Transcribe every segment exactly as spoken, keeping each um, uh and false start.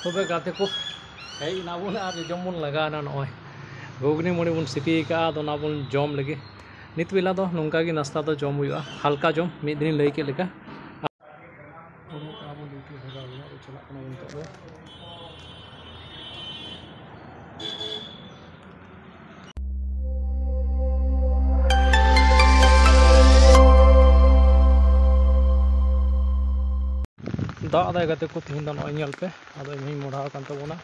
ᱛᱚᱵᱮ ᱜᱟᱛᱮ ᱠᱚ, ᱦᱮᱡ ᱮᱱᱟ ᱵᱚᱱ ᱟᱨ ᱡᱚᱡᱚᱢ ᱵᱚᱱ ᱞᱟᱜᱟᱣ ᱮᱱᱟ᱾ ᱱᱚᱜᱼᱚᱭ ᱜᱷᱩᱜᱽᱱᱤ ᱢᱩᱲᱤ ᱵᱚᱱ ᱥᱤᱯᱤ ᱟᱠᱟᱫᱼᱟ, ᱟᱫᱚ ᱚᱱᱟ ᱵᱚᱱ ᱡᱚᱢ ᱞᱟᱹᱜᱤᱫ᱾ ᱱᱤᱛ ᱵᱮᱞᱟ ᱫᱚ ᱱᱚᱝᱠᱟ ᱜᱮ ᱱᱟᱥᱛᱟ ᱫᱚ ᱡᱚᱢ ᱦᱩᱭᱩᱜᱼᱟ, ᱦᱟᱞᱠᱟ ᱡᱚᱢ, ᱢᱤᱫ ᱫᱤᱱᱤᱧ ᱞᱟᱹᱭ ᱠᱮᱫ ᱞᱮᱠᱟ᱾ ᱩᱰᱩᱠ ᱠᱟᱱᱟ ᱵᱚᱱ ᱰᱤᱭᱩᱴᱤ ᱵᱷᱟᱜᱟᱣ ᱞᱟᱹᱜᱤᱫ, ᱟᱫᱚ ᱪᱟᱞᱟᱜ ᱠᱟᱱᱟ ᱵᱚᱱ ᱱᱤᱛᱚᱜ ᱫᱚ᱾ ᱫᱟᱜ ᱫᱟᱭ ᱜᱟᱛᱮ ᱠᱚ, ᱛᱤᱦᱤᱧ ᱫᱚ ᱱᱚᱜᱼᱚᱭ ᱧᱮᱞ ᱯᱮ᱾ ᱟᱫᱚ ᱤᱧ ᱦᱚᱸᱧ ᱢᱚᱰᱷᱟᱣ ᱟᱠᱟᱱ ᱛᱟᱵᱚᱱᱟ᱾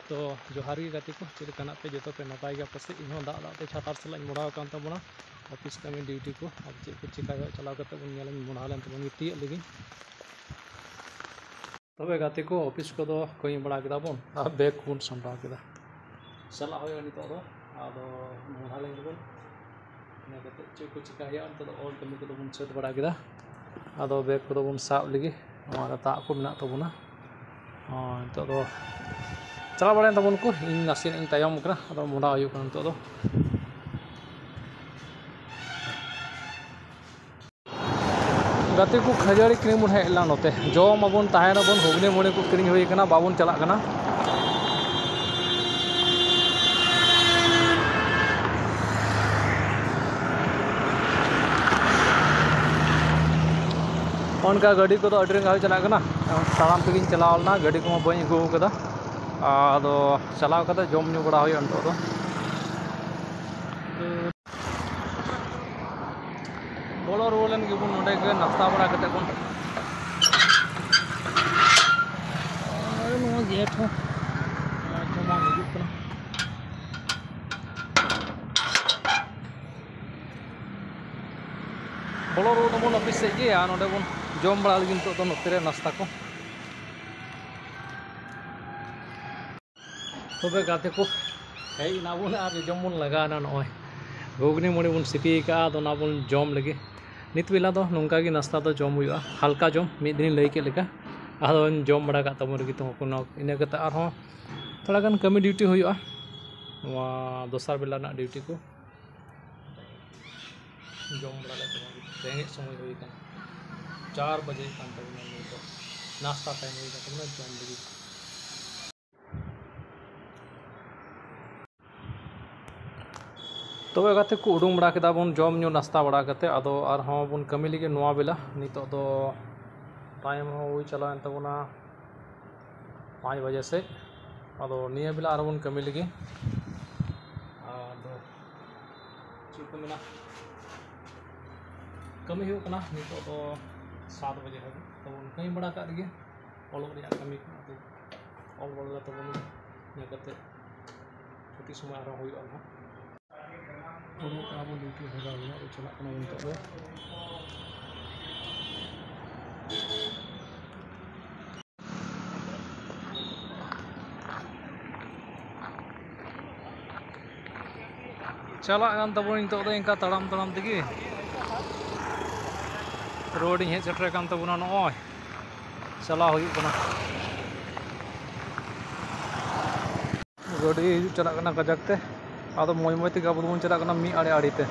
ᱛᱚ ᱡᱚᱦᱟᱨ ᱜᱮ ᱜᱟᱛᱮ ᱠᱚ, ᱪᱮᱫ ᱞᱮᱠᱟ ᱦᱮᱱᱟᱜ ᱯᱮ? ᱡᱚᱛᱚ ᱯᱮ ᱱᱟᱯᱟᱭ ᱜᱮᱭᱟ ᱯᱟᱥᱮᱡ? ᱤᱧ ᱦᱚᱸ ᱫᱟᱜ ᱫᱟᱜ ᱛᱮ ᱪᱷᱟᱛᱟᱨ ᱥᱟᱞᱟᱜ ᱤᱧ ᱢᱚᱰᱷᱟᱣ ᱟᱠᱟᱱ ᱛᱟᱵᱚᱱᱟ᱾ ᱚᱯᱷᱤᱥ ᱠᱟᱹᱢᱤ ᱰᱤᱭᱩᱴᱤ ᱠᱚ, ᱟᱫᱚ ᱪᱮᱫ ᱠᱚ ᱪᱮᱠᱟ ᱦᱩᱭᱩᱜᱼᱟ, ᱪᱟᱞᱟᱣ ᱠᱟᱛᱮ ᱵᱚᱱ ᱧᱮᱞᱟ᱾ ᱤᱧ ᱢᱚᱰᱷᱟᱣ ᱞᱮᱱ ᱛᱟᱵᱚᱱ ᱜᱮ ᱛᱤᱭᱟᱹᱜ ᱞᱟᱹᱜᱤᱫ᱾ ᱛᱚᱵᱮ ᱜᱟᱛᱮ ᱠᱚ, ᱚᱯᱷᱤᱥ ᱠᱚᱫᱚ ᱠᱟᱹᱢᱤ ᱵᱟᱲᱟ ᱠᱮᱫᱟ ᱵᱚᱱ ᱟᱨ ᱵᱮᱜᱽ ᱠᱚᱵᱚᱱ ᱥᱟᱢᱴᱟᱣ ᱠᱮᱫᱟ᱾ ᱪᱟᱞᱟᱜ ᱦᱩᱭᱩᱜᱼᱟ ᱱᱤᱛᱚᱜ ᱫᱚ᱾ ᱟᱫᱚ ᱢᱚᱰᱷᱟ ᱞᱮᱱ ᱜᱮᱵᱚᱱ᱾ ᱤᱱᱟᱹ ᱠᱟᱛᱮ ᱪᱮᱫ ᱠᱚ ᱪᱮᱠᱟ ᱦᱩᱭᱩᱜᱼᱟ, ᱱᱤᱛᱚᱜ ᱫᱚ ᱚᱞ ᱠᱟᱹᱢᱤ ᱠᱚᱫᱚ ᱵᱚᱱ ᱥᱟᱹᱛ ᱵᱟᱲᱟ ᱠᱮᱫᱟ᱾ ᱟᱫᱚ ᱵᱮᱜᱽ ᱠᱚᱫᱚ ᱵᱚᱱ ᱥᱟᱵ ᱞᱮᱜᱮ᱾ ᱱᱚᱣᱟ ᱨᱮ ᱫᱟᱜ ᱠᱚ ᱢᱮᱱᱟᱜ ᱛᱟᱵᱚᱱᱟ᱾ ᱦᱚᱸ, ᱱᱤᱛᱚᱜ ᱫᱚ ᱪᱟᱞᱟᱣ ᱵᱟᱲᱟᱭᱮᱱ ᱛᱟᱵᱚᱱ ᱠᱚ, ᱤᱧ ᱱᱟᱥᱮᱱᱟᱜ ᱤᱧ ᱛᱟᱭᱚᱢ ᱠᱟᱱᱟ, ᱟᱫᱚ ᱢᱚᱰᱷᱟ ᱦᱩᱭᱩᱜ ᱠᱟᱱᱟ ᱱᱤᱛᱚᱜ ᱫᱚ᱾ ᱜᱟᱛᱮ ᱠᱚ, ᱠᱷᱟᱹᱡᱟᱹᱲᱤ ᱠᱤᱨᱤᱧ ᱵᱚᱱ ᱦᱮᱡ ᱞᱮᱱᱟ ᱱᱚᱛᱮ, ᱡᱚᱢ ᱟᱵᱚᱱ, ᱛᱟᱦᱮᱱ ᱟᱵᱚᱱ, ᱜᱷᱩᱜᱽᱱᱤ ᱢᱩᱲᱤ ᱠᱚ ᱠᱤᱨᱤᱧ ᱦᱩᱭ ᱠᱟᱱᱟ, ᱵᱟᱵᱚᱱ ᱪᱟᱞᱟᱜ ᱠᱟᱱᱟ᱾ ᱚᱱᱠᱟ ᱜᱟᱹᱰᱤ ᱠᱚᱫᱚ ᱟᱹᱰᱤ ᱨᱟᱸᱜᱟᱣ ᱪᱟᱞᱟᱜ ᱠᱟᱱᱟ᱾ ᱛᱟᱲᱟᱢ ᱛᱮᱜᱮᱧ ᱪᱟᱞᱟᱣ ᱞᱮᱱᱟ, ᱜᱟᱹᱰᱤ ᱠᱚᱢᱟ ᱵᱟᱹᱧ ᱟᱹᱜᱩ ᱟᱠᱟᱫᱟ᱾ ᱟᱫᱚ ᱪᱟᱞᱟᱣ ᱠᱟᱛᱮ ᱡᱚᱢ ᱧᱩ ᱵᱟᱲᱟ ᱦᱩᱭᱩᱜᱼᱟ ᱱᱤᱛᱚᱜ ᱫᱚ᱾ ᱵᱚᱞᱚ ᱨᱩᱣᱟᱹᱲ ᱞᱮᱱ ᱜᱮᱵᱚᱱ, ᱱᱚᱸᱰᱮ ᱜᱮ ᱱᱟᱥᱛᱟ ᱵᱟᱲᱟ ᱠᱟᱛᱮ ᱵᱚᱱ᱾ ᱟᱨ ᱱᱚᱣᱟ ᱜᱮᱴ ᱦᱚᱸ ᱢᱚᱡᱽ ᱦᱚᱸ ᱵᱟᱝ ᱦᱤᱡᱩᱜ ᱠᱟᱱᱟ᱾ ᱵᱚᱞᱚ ᱨᱩᱣᱟᱹᱲ ᱟᱵᱚᱱ ᱚᱯᱷᱤᱥ ᱥᱮᱫ ᱜᱮ, ᱟᱨ ᱱᱚᱸᱰᱮ ᱵᱚᱱ ᱡᱚᱢ ᱵᱟᱲᱟ ᱞᱟᱹᱜᱤᱫ ᱱᱤᱛᱚᱜ ᱫᱚ ᱱᱚᱛᱮ ᱨᱮ ᱱᱟᱥᱛᱟ ᱠᱚ᱾ ᱛᱚᱵᱮ ᱜᱟᱛᱮ ᱠᱚ, ᱦᱮᱡ ᱮᱱᱟ ᱵᱚᱱ ᱟᱨ ᱡᱚᱡᱚᱢ ᱵᱚᱱ ᱞᱟᱜᱟᱣ ᱮᱱᱟ᱾ ᱱᱚᱜᱼᱚᱭ ᱜᱷᱩᱜᱽᱱᱤ ᱢᱩᱲᱤ ᱵᱚᱱ ᱥᱤᱯᱤ ᱟᱠᱟᱫᱼᱟ, ᱟᱫᱚ ᱚᱱᱟ ᱵᱚᱱ ᱡᱚᱢ ᱞᱟᱹᱜᱤᱫ᱾ ᱱᱤᱛ ᱵᱮᱞᱟ ᱫᱚ ᱱᱚᱝᱠᱟ ᱜᱮ ᱱᱟᱥᱛᱟ ᱫᱚ ᱡᱚᱢ ᱦᱩᱭᱩᱜᱼᱟ, ᱦᱟᱞᱠᱟ ᱡᱚᱢ, ᱢᱤᱫ ᱫᱤᱱᱤᱧ ᱞᱟᱹᱭ ᱠᱮᱫ ᱞᱮᱠᱟ᱾ ᱟᱫᱚᱧ ᱡᱚᱢ ᱵᱟᱲᱟ ᱠᱟᱜ ᱛᱟᱵᱚᱱ ᱨᱮᱜᱮ ᱛᱚ, ᱠᱳᱱᱳ, ᱤᱱᱟᱹ ᱠᱟᱛᱮ ᱟᱨᱦᱚᱸ ᱛᱷᱚᱲᱟ ᱜᱟᱱ ᱠᱟᱹᱢᱤ ᱰᱤᱭᱩᱴᱤ ᱦᱩᱭᱩᱜᱼᱟ, ᱱᱚᱣᱟ ᱫᱚᱥᱟᱨ ᱵᱮᱞᱟ ᱨᱮᱱᱟᱜ ᱰᱤᱭᱩᱴᱤ ᱠᱚ᱾ ᱡᱚᱢ ᱵᱟᱲᱟ ᱞᱮᱫ ᱛᱟᱵᱚᱱ, ᱨᱮᱸᱜᱮᱡ ᱥᱚᱢᱚᱭ ᱦᱩᱭ ᱠᱟᱱᱟ, ᱪᱟᱨ ᱵᱟᱡᱮ ᱠᱟᱱ ᱛᱟᱵᱚᱱᱟ, ᱱᱤᱛᱚᱜ ᱱᱟᱥᱛᱟ ᱴᱟᱭᱤᱢ ᱦᱩᱭ ᱠᱟᱱ ᱛᱟᱵᱚᱱᱟ, ᱡᱚᱢ ᱞᱟᱹᱜᱤᱫ᱾ ᱛᱚᱵᱮ ᱜᱟᱛᱮ ᱠᱚ, ᱩᱰᱩᱝ ᱵᱟᱲᱟ ᱠᱮᱫᱟ ᱵᱚᱱ ᱡᱚᱢ ᱧᱩ ᱱᱟᱥᱛᱟ ᱵᱟᱲᱟ ᱠᱟᱛᱮ, ᱟᱫᱚ ᱟᱨᱦᱚᱸ ᱵᱚᱱ ᱠᱟᱹᱢᱤ ᱞᱟᱹᱜᱤᱫ ᱱᱚᱣᱟ ᱵᱮᱞᱟ᱾ ᱱᱤᱛᱚᱜ ᱫᱚ ᱴᱟᱭᱤᱢ ᱦᱚᱸ ᱦᱩᱭ ᱪᱟᱞᱟᱣᱮᱱ ᱛᱟᱵᱚᱱᱟ ᱯᱟᱸᱪ ᱵᱟᱡᱮ ᱥᱮᱫ᱾ ᱟᱫᱚ ᱱᱤᱭᱟᱹ ᱵᱮᱞᱟ ᱟᱨᱦᱚᱸ ᱵᱚᱱ ᱠᱟᱹᱢᱤ ᱞᱟᱹᱜᱤᱫ᱾ ᱟᱫᱚ ᱪᱮᱫ ᱠᱚ ᱢᱮᱱᱟ, ᱠᱟᱹᱢᱤ ᱦᱩᱭᱩᱜ ᱠᱟᱱᱟ ᱱᱤᱛᱚᱜ ᱫᱚ ᱥᱟᱛ ᱵᱟᱡᱮ ᱦᱟᱹᱵᱤᱡ᱾ ᱛᱚ ᱵᱚᱱ ᱠᱟᱹᱢᱤ ᱵᱟᱲᱟ ᱠᱟᱜ ᱨᱮᱜᱮ ᱚᱞᱚᱜ ᱨᱮᱭᱟᱜ ᱠᱟᱹᱢᱤ ᱠᱚ, ᱟᱫᱚ ᱚᱞ ᱵᱟᱲᱟ ᱛᱟᱵᱚᱱ ᱤᱱᱟᱹ ᱠᱟᱛᱮ ᱪᱷᱩᱴᱤ ᱥᱚᱢᱚᱭ ᱟᱨᱦᱚᱸ ᱦᱩᱭᱩᱜᱼᱟ ᱱᱟᱦᱟᱜ᱾ ᱩᱰᱩᱠ ᱠᱟᱱᱟ ᱵᱚᱱ ᱰᱤᱭᱩᱴᱤ ᱵᱷᱟᱜᱟᱣ ᱨᱮᱱᱟᱜ ᱪᱟᱞᱟᱜ ᱠᱟᱱᱟ ᱵᱚᱱ ᱱᱤᱛᱚᱜ ᱫᱚ᱾ ᱪᱟᱞᱟᱜ ᱠᱟᱱ ᱛᱟᱵᱚᱱ ᱱᱤᱛᱚᱜ ᱫᱚ ᱤᱱᱠᱟ ᱛᱟᱲᱟᱢ ᱛᱟᱲᱟᱢ ᱛᱮᱜᱮ᱾ ᱨᱳᱰ ᱤᱧ ᱦᱮᱡ ᱥᱮᱴᱮᱨ ᱠᱟᱱ ᱛᱟᱵᱚᱱᱟ, ᱱᱚᱜᱼᱚᱭ ᱪᱟᱞᱟᱣ ᱦᱩᱭᱩᱜ ᱠᱟᱱᱟ᱾ ᱜᱟᱹᱰᱤ ᱦᱤᱡᱩᱜ ᱪᱟᱞᱟᱜ ᱠᱟᱱᱟ ᱠᱟᱡᱟᱠ ᱛᱮ᱾ ᱟᱫᱚ ᱢᱚᱡᱽ ᱢᱚᱡᱽ ᱛᱮᱜᱮ ᱟᱵᱚ ᱫᱚᱵᱚᱱ ᱪᱟᱞᱟᱜ ᱠᱟᱱᱟ ᱢᱤᱫ ᱟᱲᱮ ᱟᱲᱮ ᱛᱮ᱾